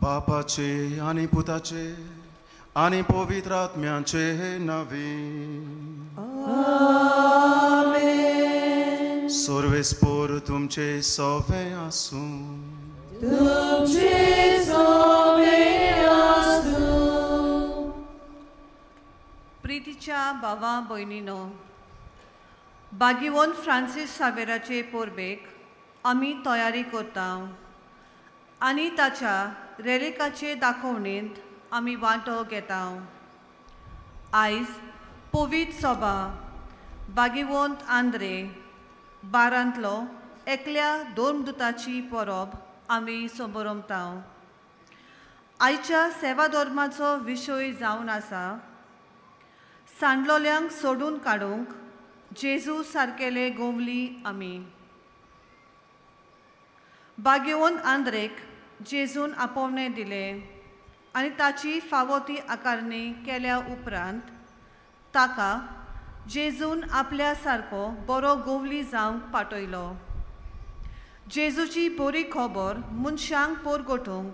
बापाचे आनी पुताचे आनी पवित्र आत्म्याचे नावे आमेन। सर्वेस्पोर तुमचे सवे आसूं। तुमचे सवे आसूं। प्रितीच्या भावा भयणीनो, बागीवन फ्रांसीस सावेराचे परबेक आमी तयारी करता आनी ताच्या रेलिकाचे दाखोवणेंत आमी वांटो घेता। आयज पवित्र सभा बागीवंत आंद्रे बारांतलो एकल्या धर्मदूताची परब आमी समरमता। आयच्या सेवा धर्माचो विशय जावन आसा सांडलोल्यांक सोडून काडूंक जेजू सारकेले गोवली आमी। बागेवन आंद्रेक जेजून आपोवणें दिलें आनी ताची फावो ती आकारणी केल्या उपरांत ताका जेजून आपल्या सारको बरो गोवली जावंक पाठयलो। जेजूची बरी खबर मनशांक पोरगोटूंक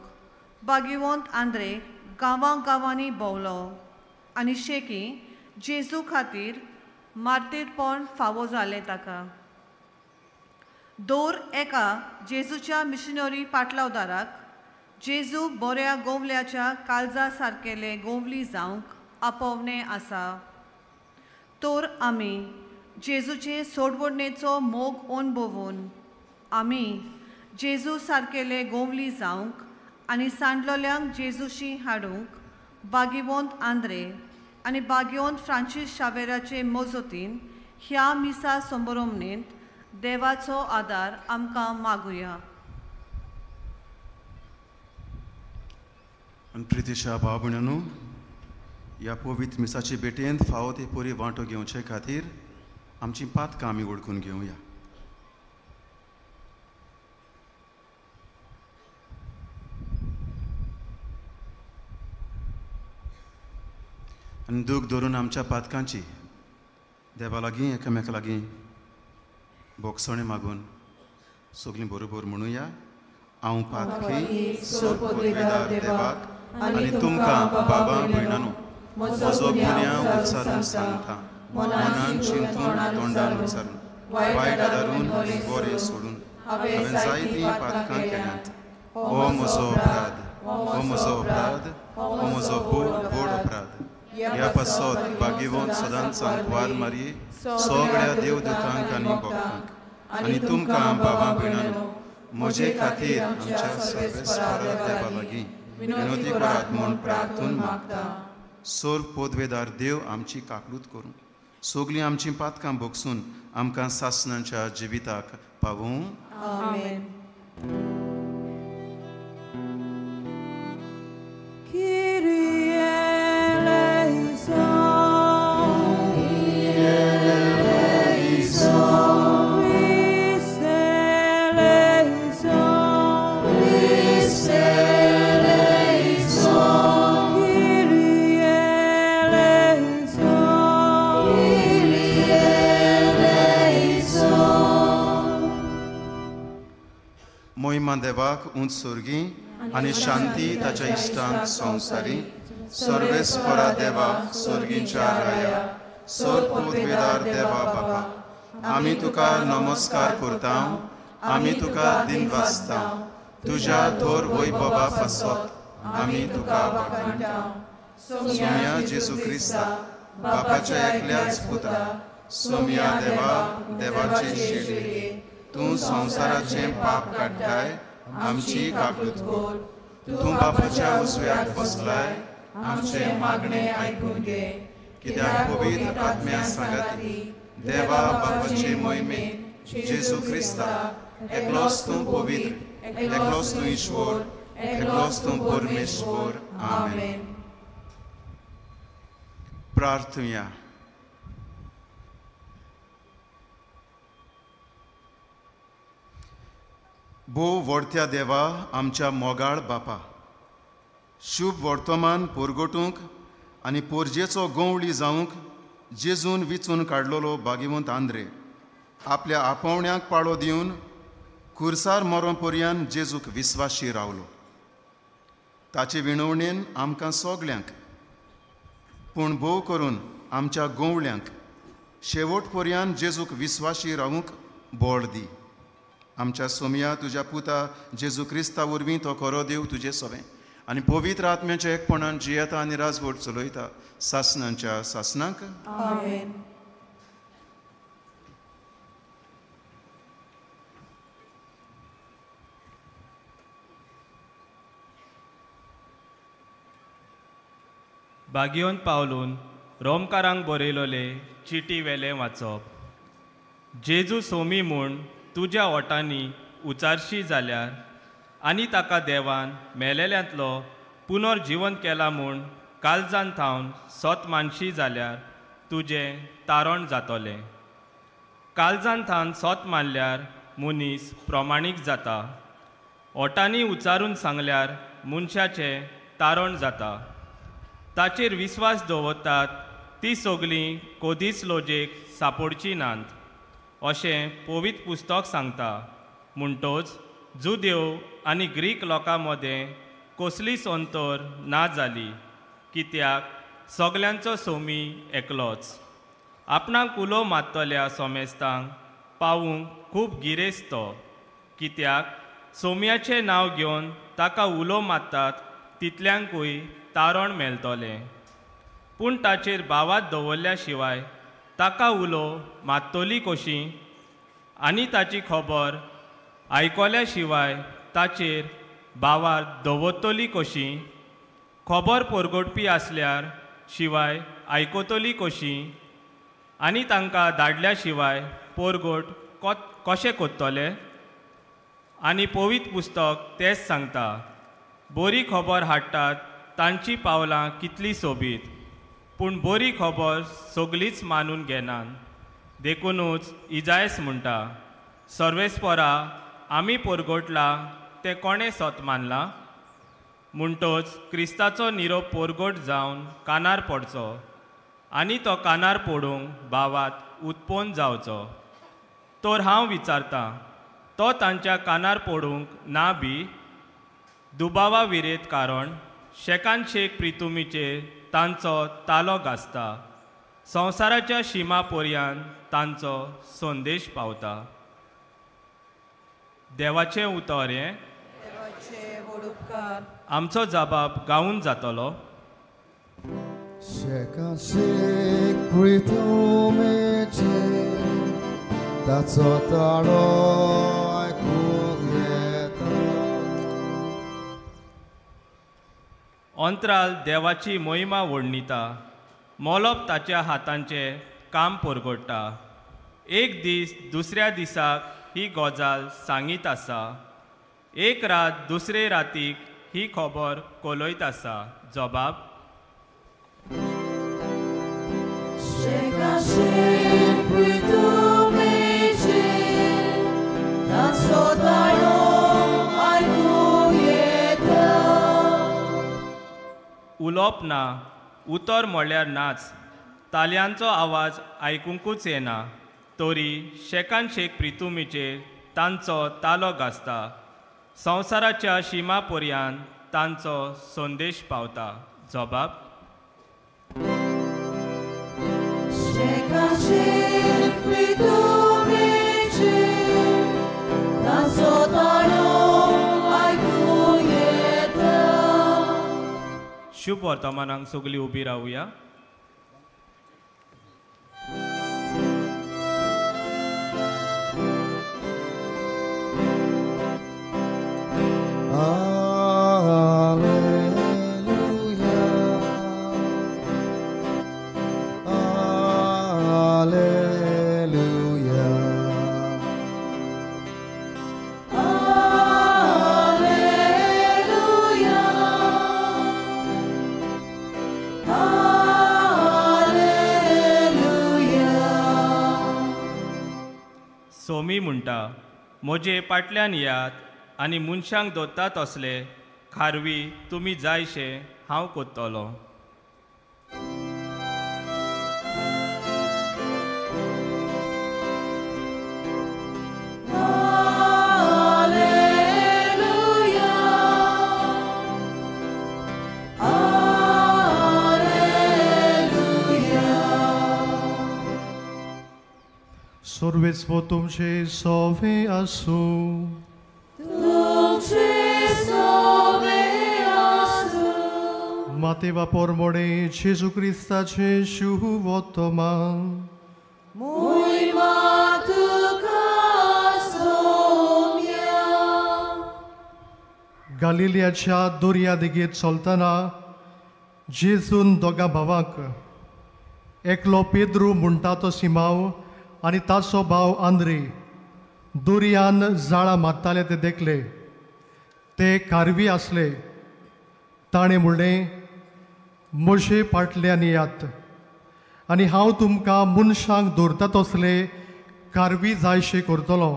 बागेवंत आंद्रे गांवां गांवांनी भोंवलो आनी शेकी जेजू खातीर मार्तीरपण फावो जालें ताका। दर एका जेजूच्या मिशनरी पाटलावदाराक जेजू बऱ्या गोवल्याच्या काळजा सारकेले गोवली जावंक आपोवणें आसा। तर आमी जेजूचे सोडवणेचो मोग अणभवून आमी जेजू सारकेले गोवली जावंक आनी सांडलोल्यांक जेजूशी हाडूंक बागीवंत आंद्रे आनी बागीवंत फ्रांसीस शावेराचे मजतीन ह्या मिसा संभ्रमणेंत देवाचो आदार आमकां मागुया। आनी प्रितीच्या भाव भयणांनो, ह्या पवित्र मिसाचे भेटेंत फावो ते परी वांटो घेवचे खातीर आमची पातकां आमी वळखून घेवया। आनी दूख धरून आमच्या पातकांची देवा लागीं एकामेका लागीं बोगसणें मागून सगळीं बरोबर म्हणुया। हांव पातकी सोदवेदार देवाक आनी तुमकां बाबा भयणांनो म्हजो गुन्यांव उच्चारून सांगता, मनान चिंतून तोंडान उच्चारून वायट आदारून बरें सोडून हांवें जायतीं पातकां केल्यांत। हो म्हजो अपराध, हो म्हजो अपराध, हो म्हजो व्हड अपराध। ह्या पासत बागेवंत सदांच सांकवार मारये सगळ्या देवदूतांक आनी भक्तांक आनी तुमकां बाबा भयणांनो म्हजे खातीर आमच्या सर्वेस्परा देवा लागीं विनवती करात म्हूण प्रार्थून मागता। सर्व पदवेदार देव आमची काकलूत करूं, सगळीं आमचीं पातकां भोगसून आमकां सासणाच्या जिविताक पावूं। आमेन। मोहिमा देवाक उंच सोर्गी आनी शांती ताच्या इश्टांक संवसारी। सर्वेस्परा देवा सोर्गींच्या राया, सर्वपदवेदार देवा बापा, आमी तुका नमस्कार करता, आमी तुका दिनवासता। तुज्या थोर वैभवा पासत आमी तुका वाखाणटा। सोम्या जेजू क्रिस्ता बापाच्या एकल्याच पुता, सोम्या देवा देवाचे शेळये, तूं संवसाराचें पाप काडटाय, आमची काकूत कर। तूं बापाच्या उजव्याक बसलाय, आमचें मागणें आयकून घे। कित्याक पवित्र आत्म्या सांगाती देवा बापाचे मोहिमे जेजू क्रिस्ता एकलोच तूं पवित्र, एकलोच तूं ईश्वर, एकलोच तूं परमेश्वर। आमेन। प्रार्थुया। भोव व्हडत्या देवा आमच्या मोगाळ बापा, शुभ वर्तमान पोरगोटूंक आनी पोरजेचो गंवळी जावंक जेजून विचून काडलेलो बागीवंत आंद्रे आपल्या आपोवण्याक पाळो दिवन खुर्सार मरों पर्यान जेजूक विस्वाशी रावलो। ताचे विणवणेन आमकां सगल्यांक पूण भोव करून आमच्या गोवळ्यांक शेवट पर्यान जेजूक विस्वाशी रावूंक बळ दी। आमच्या सोमया तुज्या पुता जेजू क्रिस्ता वरवीं तो खरो देव तुजे सोवें आनी पवित्र आत्म्याच्या एकपणान जियेता आनी राजवट चलयता सासनांच्या सासनांक। आमेन। बागियोन पावलून रोमकारांक बरयलोले चिटी वेलें वाचप। जेजू सोमी म्हूण तुज्या ओटांनी उचारशी जाल्यार आनी ताका देवान मेलेल्यांतलो पुनर्जिवन केला म्हूण कालजान थावन सत मानशी जाल्यार तुजें तारण जातलें। कालजान थावन सत मानल्यार मनीस प्रमाणीक जाता। ओटांनी उचारून सांगल्यार मनशाचें तारण जाता। ताचेर विस्वास दवरतात ती सगळीं कोदीच लोजेक सापडची नात अशें पवित्र पुस्तक सांगता। म्हणटोच जुदेव आनी ग्रीक लोकां मदें कसलीच अंतर ना जाली, कित्याक सगल्यांचो सोमी एकलोच। आपणाक उलो मारतल्या सोमेस्तांक पावूंक खूब गिरेस्त तो, कित्याक सोम्याचें नांव घेवन ताका उलो मारतात तितल्यांकूय तारण मेळटलें। पूण ताचेर भावात दवरल्या शिवाय ताका उलो मात्तोली कशी आनी ताची खबर आयकल्या शिवाय ताचेर भावार दवरतली कशी, खबर परगटपी आसल्यार शिवाय आयकतली कशी आनी तांकां धाडल्या शिवाय परगट कशें करतले? आनी पवित्र पुस्तक तेंच सांगता, बरी खबर हाडटात तांची पावलां कितली सोबीत, पूण बरी खबर सगळीच मानून घेनात। देखुनूच इजायस म्हणटा, सर्वेस्परा आमी परगटला तें कोणें सत मानलां? म्हणटोच क्रिस्ताचो निरोप परगट जावन कानार पडचो आनी तो कानार पडूंक भावात उत्पन्न जावचो। तर हांव विचारतां, तो तांच्या कानार पडूंक ना बी? दुबावा विरेत कारण शेकान शेक प्रितुमीचेर तांचो तालो गाजता, संवसाराच्या शिमा पर्यान तांचो संदेश पावता। देवाचें उतर हें आमचो जबाब गावून जातलो। शेकान शेक प्रितुमीचेर ताचो ताळो आयकूंक येता। अंतराल देवाची मोहिमा वर्णिता, मोलोप ताच्या हातांचें काम परगट्टा। एक दीस दुसऱ्या दिसाक ही गजाल सांगीत आसा, एक रात दुसरे रातीक ही खबर कोलयत आसा। जबाब उलोवप ना, उतर म्हळ्यार नाच, तालयांचो आवाज आयकुंकूच येना, तरी शेकान शेक प्रितुमीचेर तांचो तालो गाजता, संवसाराच्या शिमा पर्यान तांचो संदेश पावता। जबाब शेकान शेक प्रितुमीचेर तांचो ताळो आयकूंक येता। शुभ वर्तमानांक सगळीं उबी रावया। Alleluia, Alleluia, Alleluia, Alleluia. Somi म्हणटा, म्हजे पाटल्यान येयात आनी मनशांक दोता तसले खारवी तुमी जायशे हांव कोत्तलो। Alleluia, सर्वेस्व तुमचे सोवे आसूं. तुमचे सोवे आसूं. मातेवा पोरमोडे जेजू क्रिस्ताचे शुभवर्तमान. मोहिमा तुका सोम्या. गालिलियाच्या दर्या देगेर चलतना जेजून दोगां भावांक, एकलो पेद्रू म्हणटा तो सिमांव आनी ताचो भाव आंद्रे, दर्यान जाळां मारताले ते देखले. ते कारवी आसले. ताणें म्हणलें, म्हजे फाटल्यान येयात आनी हांव तुमकां मनशांक दवरता तसले कारवी जायशे करतलो.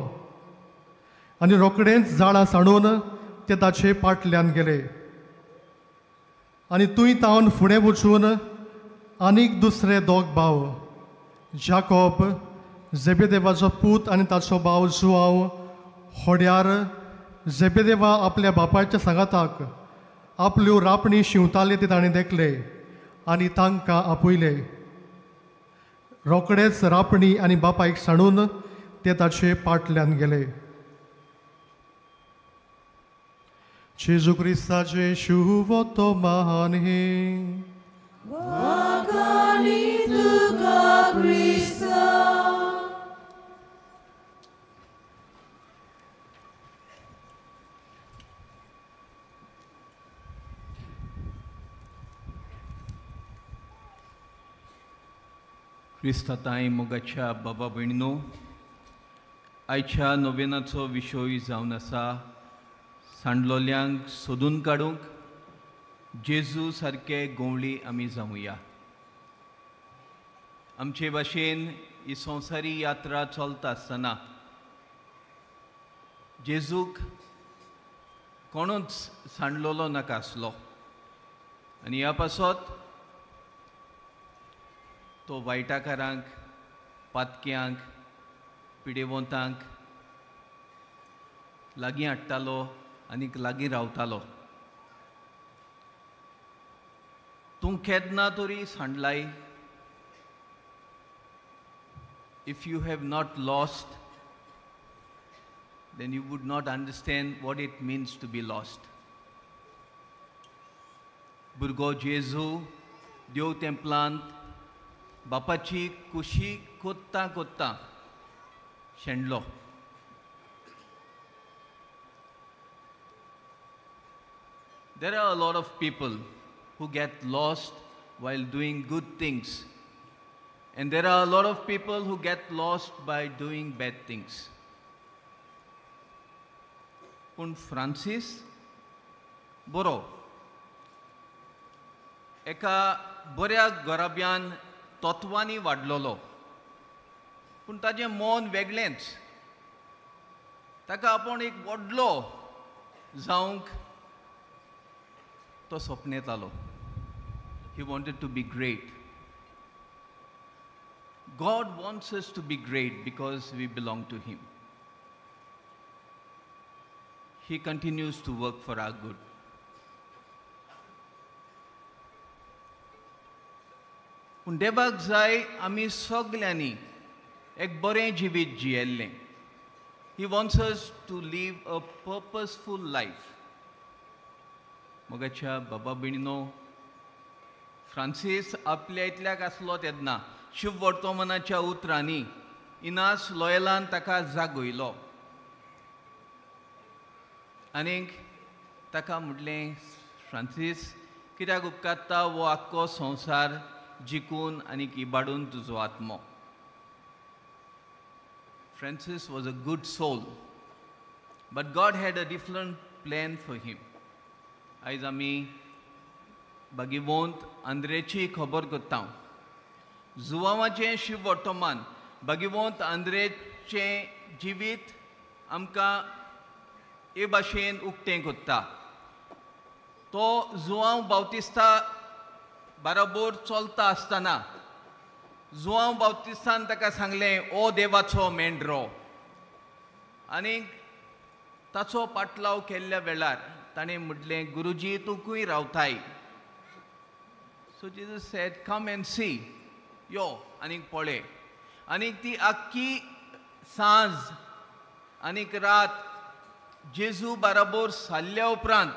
आनी रोखडेंच जाळां सांडून ते ताचे फाटल्यान गेले. आनी थंय तावन फुडें वचून आनीक दुसरे दोग भाव, जाकोब जेबेदेवाचो पूत आनी ताचो भाव जुआंव, होड्यार जेबेदेवा आपल्या बापायच्या सांगाताक आपल्यो रापणी शिंवताले ते ताणें देखले आनी तांकां आपयले. रोखडेच रापणी आनी बापायक सांडून ते ताचे फाटल्यान गेले. जेजू क्रिस्ताचे शुभवर्तमान हें. वाखाणी तुका क्रिस्ता. क्रिस्ताताय मोगाच्या बाबा भयणीनो, आयच्या नोवेनाचो विशय जावन आसा सांडलोल्यांक सोदून काडूंक जेजू सारके गोंवळी आमी जावया. आमचे भाशेन ही संवसारी यात्रा चलता आसतना जेजूक कोणूच सांडलोलो नाका आसलो आनी ह्या पासत तो वायटाकारांक, पातक्यांक, पिडेवंतांक लागीं हाडटालो आनीक लागीं रावतालो. तूं केन्ना तरी सांडलाय? If you have not lost, then you would not understand what it means to be lost. भुरगो जेजू देव तेंपलांत बापाची कुशी कोत्ता कोत्ता शेणलो. There are a lot of people who get lost while doing good things. And there are a lot of people who get lost by doing bad things. पूण Francis बरो एका बऱ्या घराब्यान तत्वांनी वाडलोलो, पूण ताजें मन वेगळेंच. ताका आपूण एक व्हडलो जावंक तो सपनेतालो. He wanted to be great. God wants us to be great because we belong to Him. He continues to work for our good. पूण देवाक जाय आमी सगल्यांनी एक बरें जिवीत जियेल्लें. He wants us to live a purposeful life. मोगाच्या बाबा भयणीनो, फ्रांसीस आपल्या इतल्याक आसलो तेन्ना शुभवर्तमानाच्या उतरांनी इनास लॉयलान ताका जागयलो आनीक ताका म्हटलें, फ्रांसीस कित्याक उपकारता हो आख्खो संवसार जिखून आनीक इबाडून तुजो आत्मो. Francis was a good soul, but God had a different plan for him. आयज आमी बागीवंत आंद्रेची खबर करता. जुवांवाचें शिववर्तमान बागीवंत आंद्रेचें जिवीत आमकां हे भाशेन उक्तें करता. तो जुवांव बावतिस्ता बरोबर चलता आसतना जुवांव बावतिस्तान ताका सांगलें, ओ देवाचो मेंढरो. आनी ताचो पाटलाव केल्ल्या वेळार ताणें म्हटलें, गुरुजी तूं खंय रावताय? So Jesus said, come and see, यो आनीक पळय. आनीक ती आख्खी सांज आनीक रात जेजू बाराबोर सारल्या उपरांत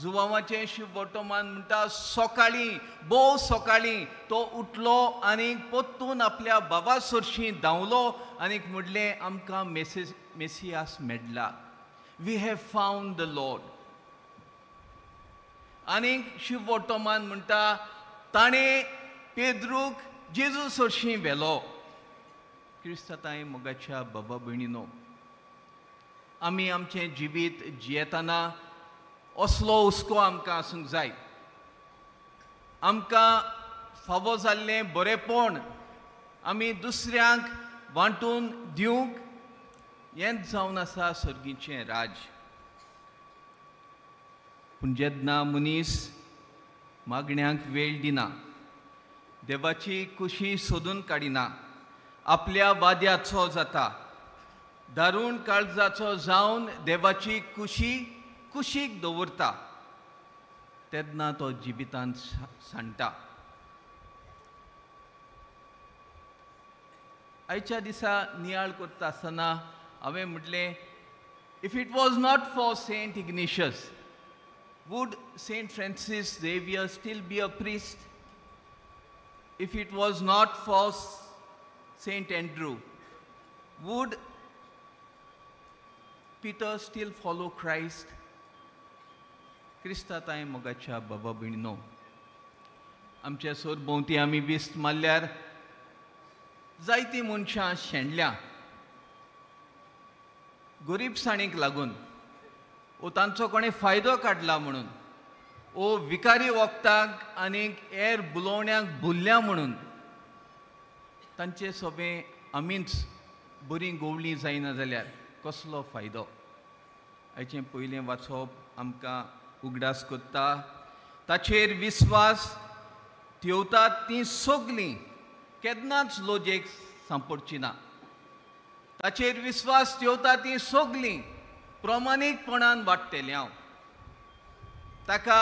जुवांवाचें शिवोटोमान म्हणटा सकाळीं भोव सकाळीं तो उठलो आनी परतून आपल्या बाबा सरशीं धांवलो आनीक म्हणलें आमकां Messias medulla, we have found the Lord. आनीक शिवोटोमान म्हणटा ताणें पेद्रूक जेजू सरशीं व्हेलो. क्रिस्तांव मोगाच्या बाबा भयणीनो, आमी आमचें जिवीत जियेतना असलो हुस्को आमकां आसूंक जाय. आमकां फावो जाल्लें बरेंपण आमी दुसऱ्यांक वांटून दिवंक हेंच जावन आसा सर्गीचें राज. पूण जेन्ना मनीस मागण्यांक वेळ दिना, देवाची कुशी सोदून काडिना, आपल्या वाद्याचो जाता, दारूण काळजाचो जावन देवाची कुशी कुशीक दवरता, तेन्ना तो जिवितांत सांडटा. आयच्या दिसा नियाळ करता आसतना हांवें म्हटलें, if it was not for Saint Ignatius, would Saint Francis Xavier still be a priest? If it was not for Saint Andrew, would Peter still follow Christ? क्रिस्तांव मोगाच्या बाबा भयणीनो, आमच्या सरभोंवती आमी विस्त मारल्यार जायतीं मनशां शेणल्या गरिबसाणीक लागून, ओ तांचो कोणें फायदो काडला म्हणून, ओ विकारी वखदांक आनी हेर बुलोवण्यांक भुल्ल्या म्हणून. तांचे सोबें आमीच बरीं गोवलीं जायना जाल्यार कसलो फायदो? आयचें पयलें वाचप आमकां उगडास करता, ताचेर विस्वास ठेवतात तीं सगलीं केन्नाच लोजेक सांपडची ना. ताचेर विस्वास ठेवता तीं सगलीं प्रमाणीकपणान वाडटलीं. हांव ताका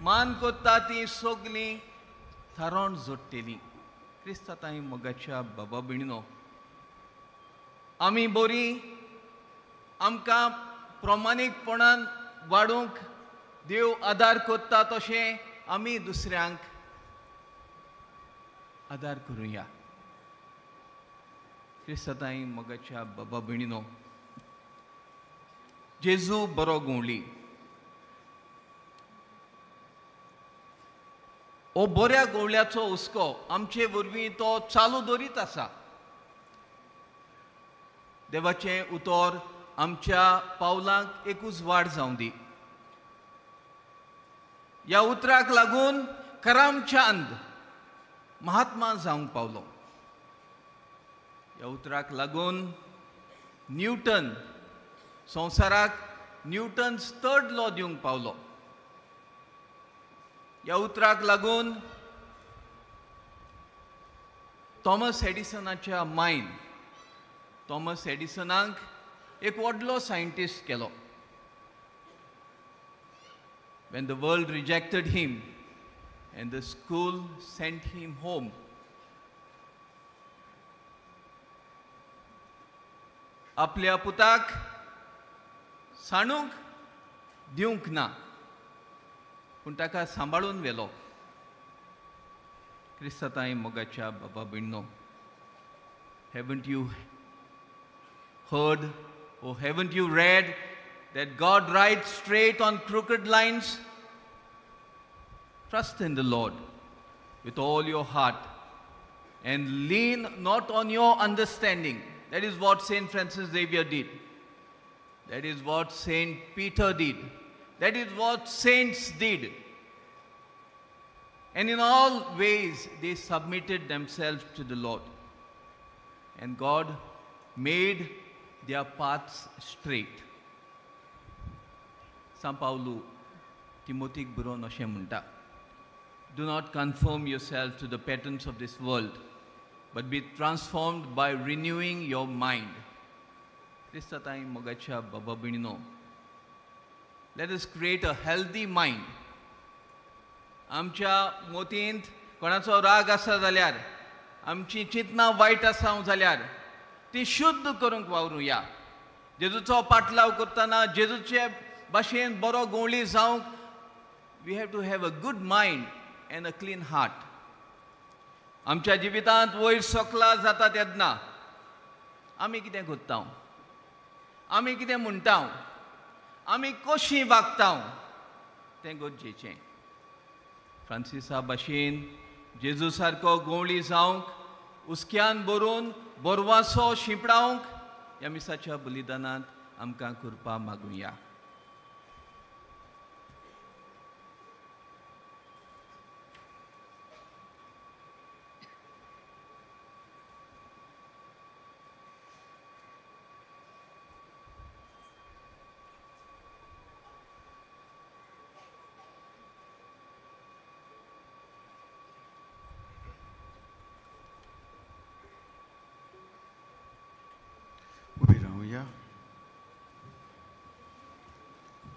मान करता तीं सगलीं थारावन जोडटलीं. क्रिस्तांव मोगाच्या बाबा भयणीनो, आमी बरीं आमकां प्रमाणीकपणान वाडूंक देव आदार करता तशें आमी दुसऱ्यांक आदार करुया. क्रिस्तांव मोगाच्या बाबा भयणीनो, जेजू बरो गवळी. ओ बऱ्या गवळ्याचो हुस्को आमचे वरवीं तो चालू दवरीत आसा. देवाचें उतर आमच्या पावलांक एकूच वाड जावं दी. ह्या उतराक लागून करमचंद महात्मा जावंक पावलो. ह्या उतराक लागून न्यूटन संवसाराक न्यूटन्स थर्ड लॉ दिवंक पावलो. ह्या उतराक लागून थॉमस एडिसनाच्या मायन थॉमस एडिसनाक एक व्हडलो सायंटिस्ट केलो. When the world rejected him and the school sent him home, आपल्या पुताक सांडूंक दिवंक ना, पूण ताका सांबाळून व्हेलो. क्रिस्तांव मोगाच्या बाबा भयणीनो, haven't you heard or haven't you read that God rides straight on crooked lines? Trust in the Lord with all your heart and lean not on your understanding. That is what Saint Francis Xavier did. That is what Saint Peter did. That is what saints did. And in all ways, they submitted themselves to the Lord. And God made their paths straight. San Paulo, Timothy बरोवन अशें म्हणटा, do not conform yourself to the patterns of this world, but be transformed by renewing your mind. क्रिस्तांव मोगाच्या बाबा भयणीनो, let us create a healthy mind. आमच्या मोतींत कोणाचो राग आसा जाल्यार, आमची चिंतनां वायट आसा जाल्यार, ती शुद्ध करूंक वावरुया. जेजूचो पाटलाव करतना जेजूचे भाशेन बरो गोंवळी जावंक we have to have a good mind and a clean heart. आमच्या जिवितांत वयर सकला जाता तेन्ना आमी कितें करता, आमी कितें म्हणटा, आमी कशीं वागता तें गरजेचें. फ्रांसिसा भाशेन जेजू सारको गोंवळी जावंक, हुस्क्यान भरून बोरवासो शिंपडावंक ह्या मिसाच्या बलिदानांत आमकां कृपा मागुया.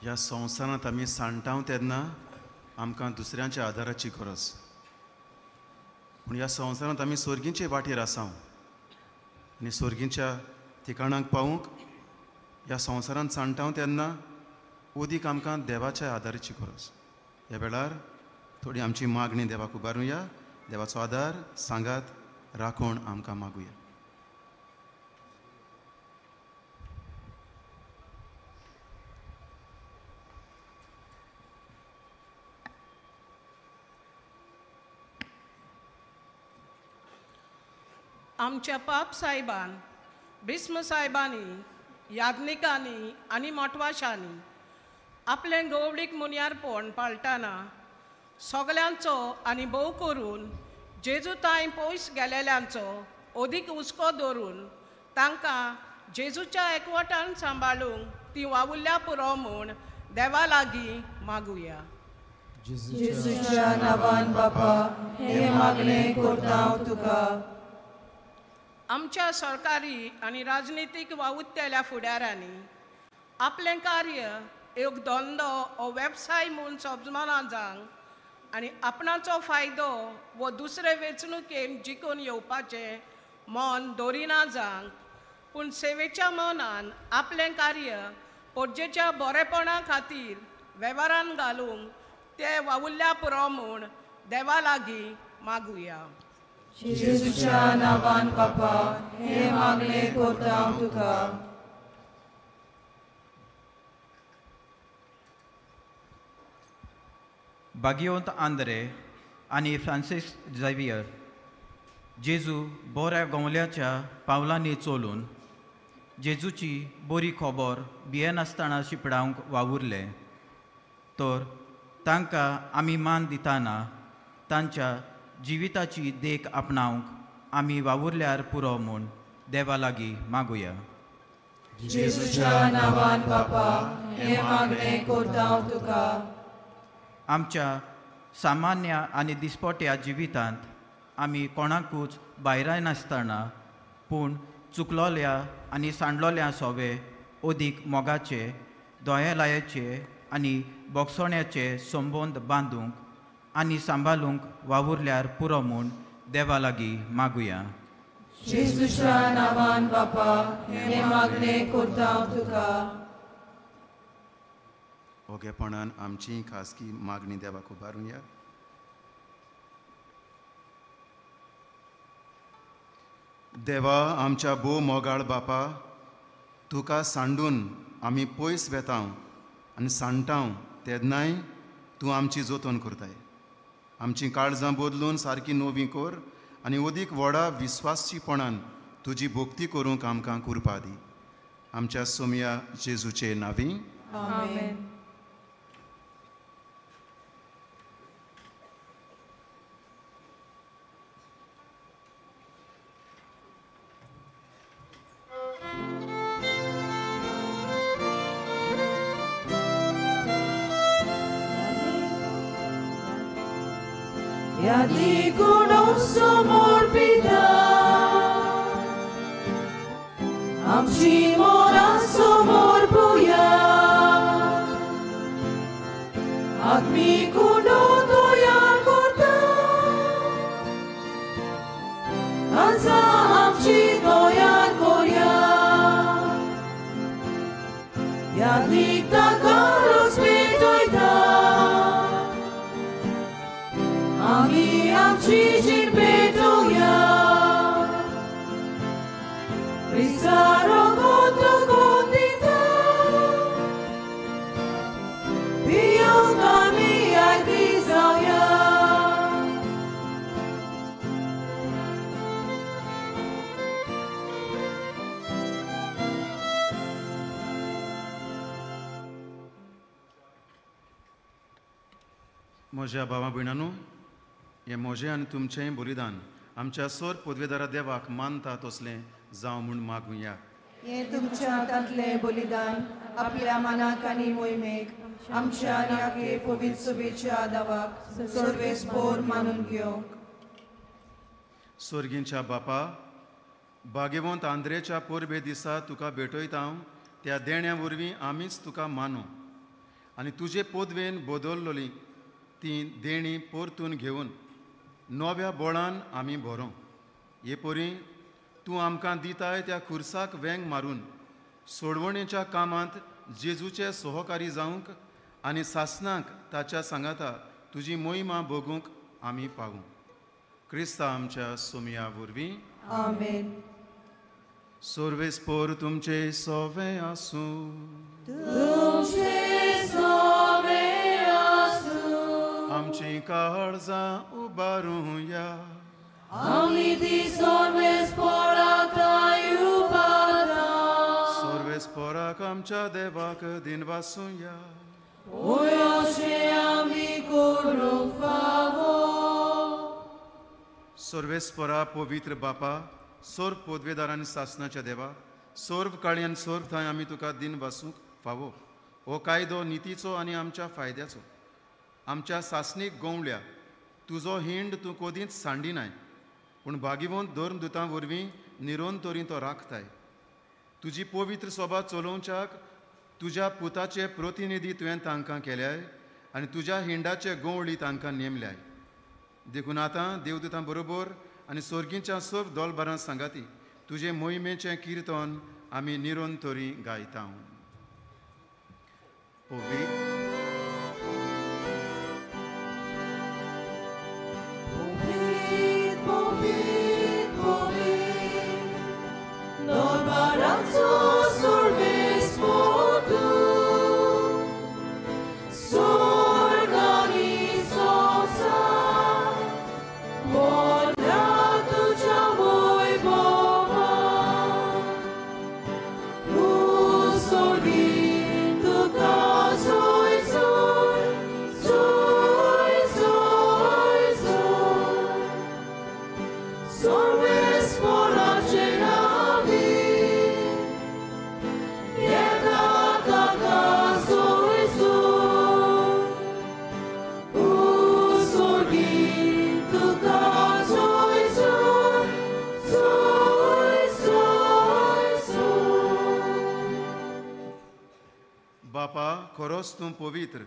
ह्या संवसारांत आमी सांडटाव तेन्ना आमकां दुसऱ्यांच्या आदाराची गरज, पूण ह्या संवसारांत आमी सर्गीचे वाटेर आसाव आनी सर्गीच्या ठिकाणाक पावूंक ह्या संवसारांत सांडटाव तेन्ना ओदीक आमकां देवाच्या आदाराची गरज. ह्या वेळार थोडी आमची मागणी देवाक उबारुया, देवाचो आदार सांगात राखण आमकां मागुया. आमच्या पाप साहेबान, भीष्म साहेबांनी, याज्ञिकांनी आनी मोटवाशांनी आपलें गवडीक मुनियारपण पाळटाना सगल्यांचो आनी भोव करून जेजू तांय पयस गेलेल्यांचो अदीक हुस्को दवरून तांकां जेजूच्या एकवटान सांबाळूंक ती वावुरल्या पुरो म्हूण देवा लागीं मागुया. जेजूच्या नांवान बापा हें मागणें करता हांव तुका. आमच्या सरकारी आनी राजनितीक वावुरतल्या फुडाऱ्यांनी आपलें कार्य एक धंदो वो वेवसाय म्हूण समजना जावंक आनी आपणाचो फायदो वो दुसरे वेंचणुकेन जिखून येवपाचें मन दवरिना जावंक, पूण सेवेच्या मनान आपलें कार्य पोरजेच्या बरेपणा खातीर वेव्हारान घालूंक ते वावुरल्या पुरो म्हूण देवा लागीं मागुया. जेजूच्या नांवान बापा हें मागणें करता हांव तुका. बागियोंत आंद्रे आनी फ्रांसीस झेवियर जेजू बऱ्या गोंवल्याच्या पावलांनी चलून जेजूची बरी खबर भियेनासतना शिंपडावंक वावुरले, तर तांकां आमी मान दितना तांच्या जिविताची देख आपणावंक आमी वावुरल्यार पुरो म्हूण देवा लागीं मागुया. जेजूच्या नांवान बापा हें मागणें करता हांव तुका. आमच्या सामान्य आनी दिसपट्या जिवितांत आमी कोणाकूच भायरायनासतना पूण चुकलोल्या आनी सांडलोल्या सोवे अदीक मोगाचे, दोयालायाचे आनी बोगसोण्याचे संबंद बांदूंक आनी सांबाळूंक वावुरल्यार पुरो म्हूण देवा लागीं मागुया. जेजूच्या नांवान बापा हें मागणें करता हांव तुका. ओगेपणान आमची खासगी मागणी देवाक उबारुया. देवा आमच्या भोव मोगाळ बापा, तुका सांडून आमी पयस वेताव आनी सांडटाव तेन्नाय तूं आमची जतन करताय. आमची काळजां बदलून सारकी नवी कर आनी अदीक व्हडा विस्वासीपणान तुजी भक्ती करूंक आमकां कृपा दी. आमच्या सोमया जेजूचे नांवी आमेन. Diacono somor pita, amci mora somor puya, atmi kuno toyar korta, anza amci toyar koya. यादीक ताका रोज पेटयता आमी आमची जीण पेटोवया क्रिस्ता रोगोत तुका दिता पियोंक आमी आयती जावया. म्हज्या भावा भयणांनो, हें म्हजें आनी तुमचें बलिदान आमच्या सोर पदवेदारा देवाक मानता तसलें जावं म्हूण मागुया. हें तुमच्या हातांतलें बलिदान आपल्या मनाक आनी मोहिमेक आमच्या आनी आखे पवित्र सभेच्या दावाक सर्वेस बोर मानून घेवंक. स्वर्गींच्या बापा, भाग्यवंत आंद्रेच्या परबे दिसा तुका भेटयता हांव त्या देण्या वरवीं आमीच तुका मानू आनी तुजे पदवेन बदललोली ती देणी परतून घेवन नव्या बोळान आमी भरों. हे परी तूं आमकां दिताय त्या खुर्साक वेंग मारून सोडवणेच्या कामांत जेजूचे सहकारी जावंक आनी सासनाक ताच्या सांगाता तुजी मोहिमा भोगूंक आमी पावूं. क्रिस्ता आमच्या सोमया वरवीं. आमेन. सर्वेस पोर तुमचे सोवे आसूं. तुमचे सोवे आसूं. आमची काळजां उबारुया. आमी ती सर्वेस पोराक उबारा. सर्वेस पोराक आमच्या देवाक दिनवासुया. ओय अशें आमी करूंक फावो. सर्वेस्परा पवित्र बापा, सर्व पदवेदार आनी सासनाच्या देवा, सर्व काळी आनी सर्व थंय आमी तुका दिन वासूंक फावो. हो कायदो नितीचो आनी आमच्या फायद्याचो. आमच्या सासणीक गवळ्या तुजो हिंड तूं कदींच सांडिनाय, पूण भागिवंत धर्मदुतां वरवीं निरंतरी तो राखताय. तुजी पवित्र सोबा चलोवच्याक तुज्या पुताचे प्रतिनिधी तुवें तांकां केल्याय आनी तुज्या हिंडाचे गवळी तांकां नेमल्याय. देखून आतां देवदुतां बरोबर आनी स्वर्गीच्या सर्व दोलबारां सांगाती तुजे मोहिमेचें किर्तन आमी निरंतरी गायता. पवित्र खरोच तूं पवित्र,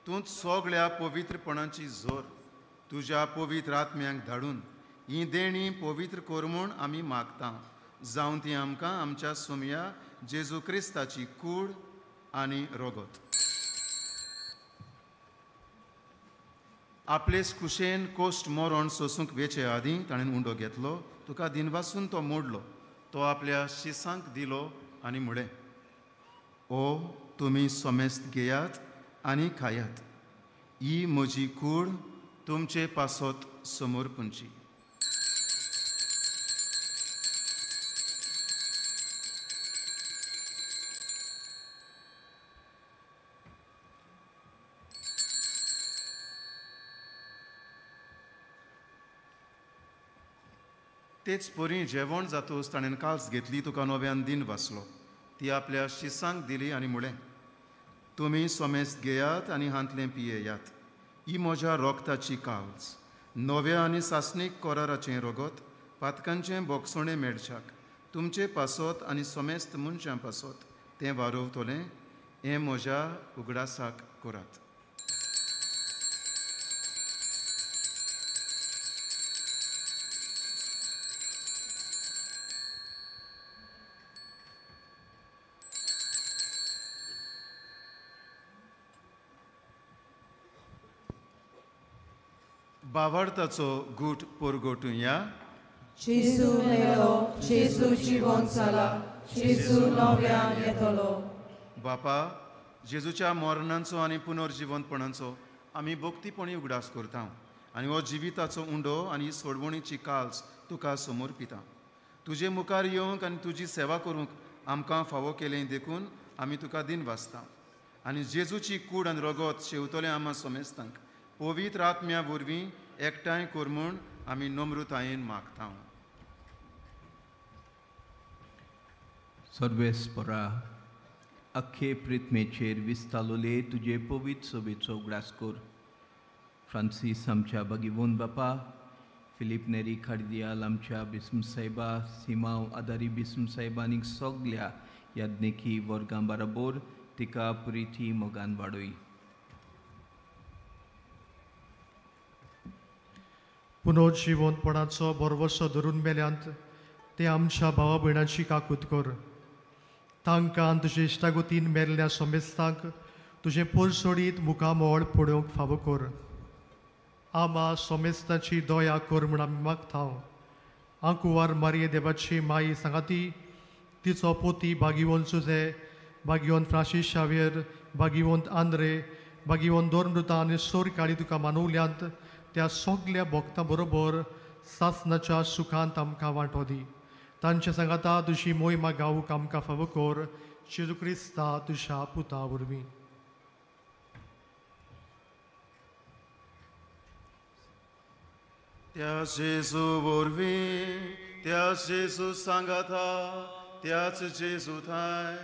तूंच सगळ्या पवित्रपणाची जोर. तुज्या पवित्र आत्म्यांक धाडून ही देणी पवित्र कर म्हूण आमी मागता, जावं ती आमकां आमच्या सोमया जेजू क्रिस्ताची कूड आनी रोगत. आपलेच कुशेन कोश्ट मरण सोसूंक वेचे आदीं ताणें उंडो घेतलो, तुका दिनवासून तो मोडलो, तो आपल्या शिसांक दिलो आनी म्हळें, ओ तुमी समेस्त घेयात आनी खायात, ही म्हजी कूड तुमचे पासत समर्पूंची. तेच परी जेवण जातूच ताणें काल्स घेतली, तुका नव्यान दिन वाचलो, ती आपल्या शिसांक दिली आनी म्हळें, तुमी समेस्त घेयात आनी हांतलें पियेयात, ही म्हज्या रोगताची काल्स, नव्या आनी सासणीक कराराचें रोगत, पातकांचें बोगसणें मेळच्याक तुमचे पासत आनी समेस्त मनशां पासत तें वारोवतलें, हें म्हज्या उगडासाक करात. भावार्थाचो गूट परगटुया. जेजू मेलो, जेजू जिवन जाला, जेजू नव्यान येतलो. बापा, जेजूच्या मरणांचो आनी पुनर्जिवंतपणाचो आमी भक्तीपणी उगडास करता आनी हो जिविताचो उंडो आनी सोडवणीची काल्स तुका समर्पिता. तुजे मुखार येवंक आनी तुजी सेवा करूंक आमकां फावो केलें देखून आमी तुका दिन वाचता आनी जेजूची कूड आनी रगत शेवतले आमा समेस्तांक पवित्र आत्म्या वरवीं एकठांय कर म्हूण आमी नम्रतायेन मागता. सर्वेस्परा, अख्खे प्रिथमेचेर विस्तालोले तुजे पवित्र सभेचो उगडास कर. फ्रांसीस आमच्या बागिवोन बापा, फिलीप नेरी खार्दियाल आमच्या बिस्म साहेबा, सिमाव आदारी बिस्म साहेबा आनी सगल्या याज्ञिकी वर्गां बरोबर तिका प्रिती मोगान वाडय. पुनर्जिवंतपणाचो भरवसो धरून मेल्यांत ते आमच्या भावा भयणांची काकूत कर. तांकां तुजे इश्टागतीन मेल्ल्या समेस्तांक तुजें पोरसोडीत मुखामळ पळोवंक फावो कर. आमा समेस्तांची दया कर म्हूण आमी मागता. आंकुवार मारये देवाची माई सांगाती तिचो पोती बागिवोन सुजे, बागिवोन फ्रांसीस शावियर, बागिवोन आंद्रे, बागिवोन दोरमृता आनी सोर काळी तुका मानवल्यांत त्या सगल्या भक्तां बरोबर सासनाच्या सुखांत आमकां वांटो दी. तांचे सांगाता तुजी मोहिमा गावूंक आमकां फावो कर. जेजू क्रिस्ता तुज्या पुता वरवीं. त्या जेजू वरवीं, त्या जेजू सांगाता, त्याच जेजू थांय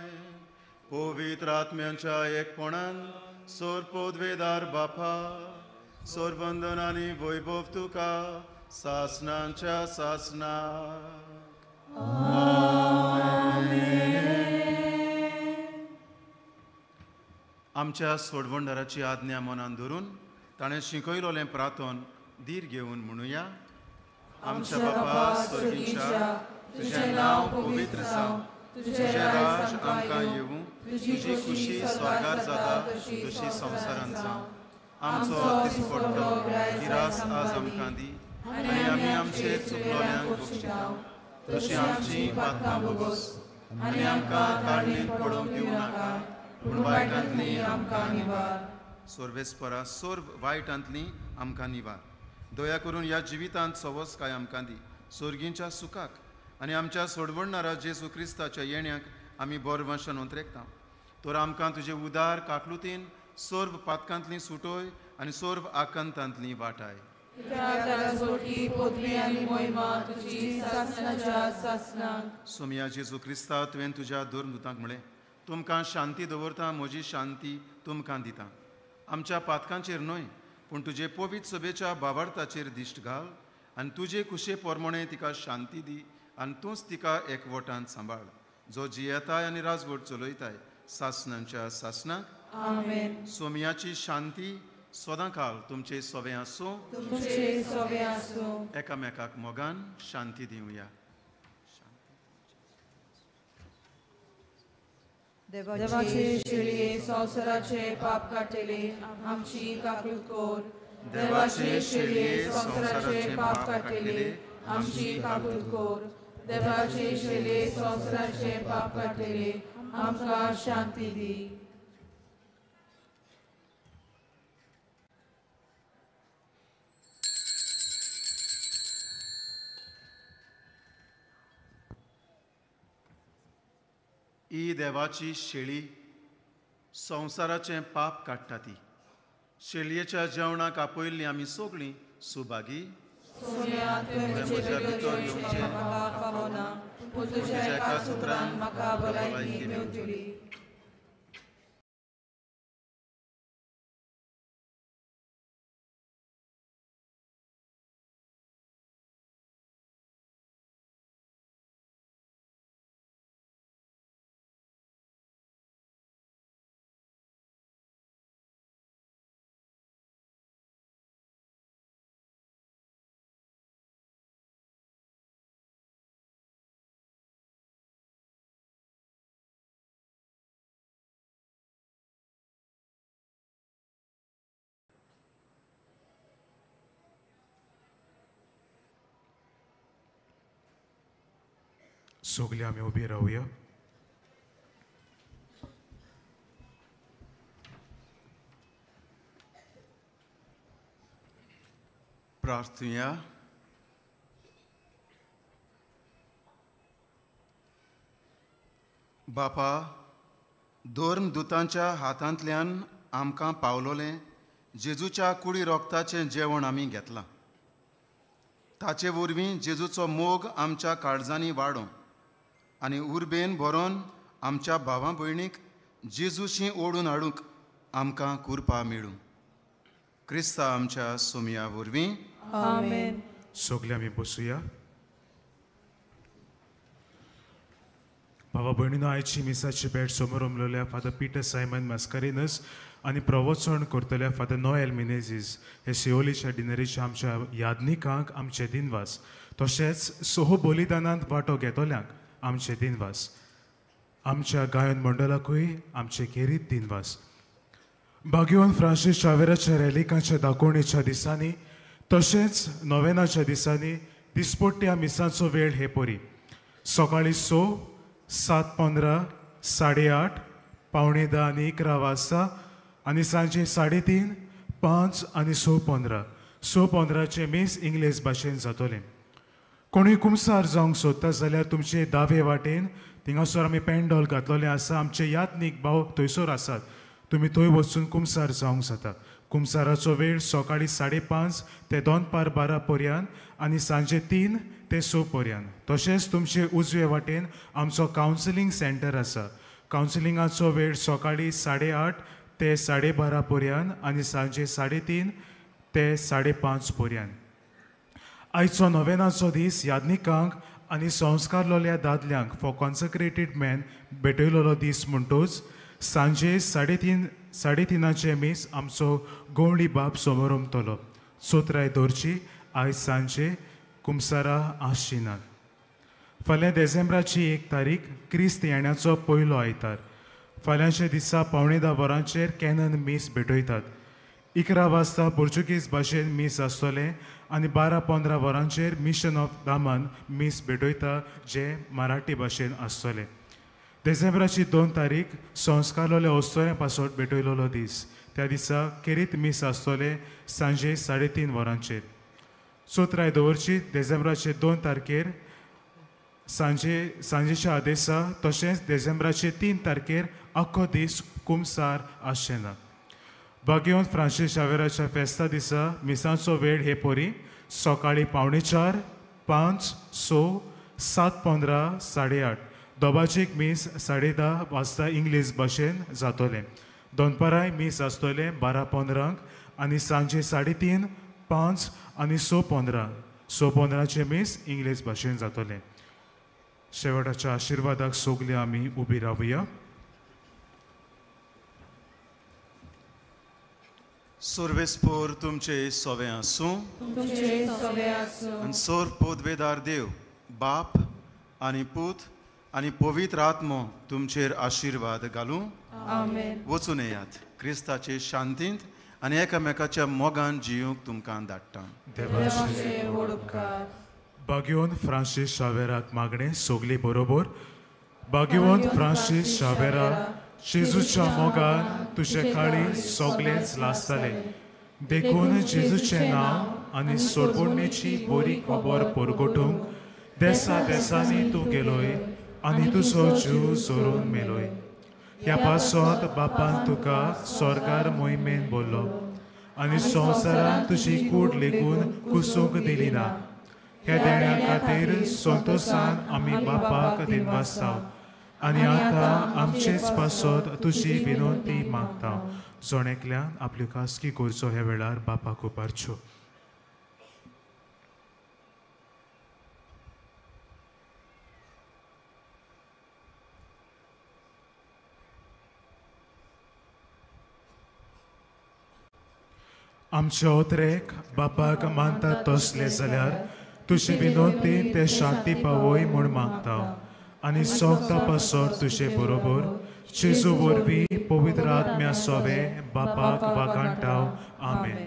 पवित्र आत्म्यांच्या एकपणान सोर पदवेदार बापा, सोरवंदन आनी वैभव तुका सासनांच्या सासना. आमच्या सोडवणदाराची आज्ञा मनान धरून ताणें शिकयलोलें प्रार्थन धीर घेवन म्हणुया. आमच्या बापा स्वर्गीच्या, तुजें नांव पवित्र जावं, तुजें राज आमकां येवूं, तुजी खुशी स्वर्गार जाता तशी संवसारांत जावं. आमचो दिसपट्टो गिरास आज आमकां दी आनी आमी आमचेर चुकलोल्यांक बक्षिता तशी आमची पातकां भोगोस आनी आमकां काडणींत पडोवंक दिवं नाका, पूण वायटांतली आमकां निवार. सर्वेस्परा, सर्व वायटांतली आमकां निवार. दया करून ह्या जिवितांत सवसकाय आमकां दी, सोर्गींच्या सुखाक आनी आमच्या सोडवणणारा जेजू क्रिस्ताच्या येण्याक आमी बरवंशान अंतरेकता. तर आमकां तुजे उदार काकलुतीन सर्व पातकांतली सुटोय आनी सर्व आकांतांतली वाटाय. सोमया जेजू क्रिस्ता, तुवें तुज्या धर्मदूतांक म्हळें, तुमकां शांती दवरता, म्हजी शांती तुमकां दिता. आमच्या पातकांचेर न्हय पूण तुजे पवित्र सभेच्या भावार्थाचेर दिश्ट घाल आनी तुजे कुशे प्रमाणे तिका शांती दी आनी तूंच तिका एकवटान सांबाळ, जो जियेताय आनी राजवट चलयताय सासनांच्या सासनाक. आमेन. सोमयाची शांती सदांकाल तुमचे सोवे आसूं, तुमचे सोवे आसूं. एकामेकाक मोगान शांती दिवया. देवाचे शेळये संवसाराचे पाप काडटले आमची काकूत कर. देवाचे शेळये संवसाराचे पाप काडटले आमची काकूत कर. देवाचे शेळये संवसाराचे पाप काडटले आमकां शांती दी. ही देवाची शेळी संवसाराचें पाप काडटा ती. शेळयेच्या जेवणाक आपयल्ली आमी सगळीं सुभागी. म्हज्या भितर येवचें तुज्या एका सुत्रान म्हाका भलायकी मेळटली. सगळे आमी उबी रावया. प्रार्थुया. बापा, धर्मदुतांच्या हातांतल्यान आमकां पावलोलें जेजूच्या कुडी रोगताचें जेवण आमी घेतलां. ताचे वरवीं जेजूचो मोग आमच्या काळजांनी वाडों आनी उर्बेन भरोन आमच्या भावा भयणीक जेजूशी ओडून हाडूंक आमकां कुरपा मेळूं. क्रिस्ता आमच्या सोमया वरवीं. आमेन. सगळे आमी बसुया. भावा भयणीनो, आयची मिसाची भेट समोर उमलोल्या फादर पीटर सायमन मास्कारेनस आनी प्रवचन करतल्या फादर नोएल मिनेझीस हे शिवोलीच्या डिनरीच्या आमच्या यादनिकांक आमचे दिनवास, तशेंच सोह बलिदानांत वांटो घेतल्यांक आमचे दिनवास, आमच्या गायन मंडळाकूय आमचे खेरीत दिनवास. बागेवन फ्रांसीस शावेराच्या रॅलिकांच्या दाखोवणेच्या दिसांनी तशेंच नोवेनाच्या दिसांनी दिसपट्ट्या मिसांचो वेळ हे परी सकाळीं 6, 7:15, 8:30, 9:45 आनी 11 वाजता आनी सांजे 3:30, 5 आनी 6:15. 6:15 मीस इंग्लीश भाशेन जातलें. कोणूय कुमसार जावंक सोदता जाल्यार तुमचे दावे वाटेन थिंगासर आमी पेंडॉल घातलेलें आसा. आमचे यादनीक भाव थंयसर आसात, तुमी थंय वचून कुमसार जावंक जाता. कुमसाराचो वेळ सकाळीं 5:30 ते दनपार 12 पर्यंत आनी सांजे 3 ते 6 पर्यंत. तशेंच तुमचे उजवे वाटेन आमचो कावन्सिलींग सेंटर आसा. कावन्सिलिंगाचो वेळ सकाळीं 8:30 ते 12:30 पर्यंत आनी सांजे 3:30 ते 5:30 पर्यंत. आयचो नोवेनाचो दीस यादनिकांक आनी संस्कारलोल्या दादल्यांक फॉर कॉन्सक्रेटेड मॅन भेटयलोलो दीस म्हणटूच सांजे 3:30 मीस आमचो गवळी बाप समोर उमतलो. सोत्राय दवरची आयज सांजे कुमसारा आसची नात. फाल्यां देसेंब्राची 1 तारीख क्रिस्त येण्याचो पयलो आयतार. फाल्यांच्या दिसा 9:45 वरांचेर कॅनन मीस भेटयतात. 11 वाजता पोर्चुगीज भाशेन मीस आसतलें आनी 12:15 वरांचेर मिशन ऑफ दामन मीस भेटयता जें मराठी भाशेन आसतलें. देसेंब्राची 2 तारीख संस्कारलोल्या अस्तोऱ्यां पासत भेटयलोलो दीस. त्या दिसा खेरीत मीस आसतलें सांजे 3:30 वरांचेर. सोत्राय दवरची देसेंब्राचे 2 तारखेर सांजेच्या आदेसा तशेंच देसेंब्राचे 3 तारखेर आख्खो दीस कुमसार आसचें ना. बागेवन फ्रांसीस शावेराच्या फेस्ता दिसा मिसांचो वेळ हे परी सकाळीं 3:45, 5, 6, 7:15, 8:30. दोबाचेक मीस 10:30 वाजता इंग्लीश भाशेन जातलें. दनपाराय मीस आसतलें 12:15 आनी सांजे 3:30, 5 आनी 6:15. 6:15 मीस इंग्लीश भाशेन जातलें. शेवटाच्या आशिर्वादाक सगळे आमी उबी रावया. सर्वेस्पोर तुमचे सवे आसूं आनी सोर पोदवेदार देव बाप आनी पूत आनी पवित्र आत्मो तुमचेर आशिर्वाद घालूं. वचून येयात क्रिस्ताचे शांतींत आनी एकामेकाच्या मोगान जिवंक तुमकां धाडटा. बागेवन फ्रांसीस शावेराक मागणें सगळी बरोबर. बागेवन फ्रांसीस शावेरा, जेजूच्या मोगान तुजे काळी सगळेंच लासतालें, देखून जेजूचें नांव आनी सोडवणेची बरी खबर परगटूंक देसा देसांनी तूं गेलोय आनी तुजो जीव सोरून मेलोय. ह्या पासत बापान तुका स्वर्गार मोहिमेन बोल्लो आनी संवसारान तुजी कूड लेगून कुसूंक दिली ना. ह्या देण्या खातीर संतोसान आमी बापाक दिनवासता आनी आतां आमचेच पासत तुजी विनंती मागता. जण एकल्यान आपल्यो खासगी गरजो ह्या वेळार बापाक उबारच्यो. आमचे ओतरेक बापाक मानता तसले जाल्यार तुजे विनंती ते शांती पावय म्हूण मागता आनी सोगता पासत तुजे बरोबर जेजू वरवीं पवित्र आत्म्या सोवे बापाक वागाणटा. आमेन.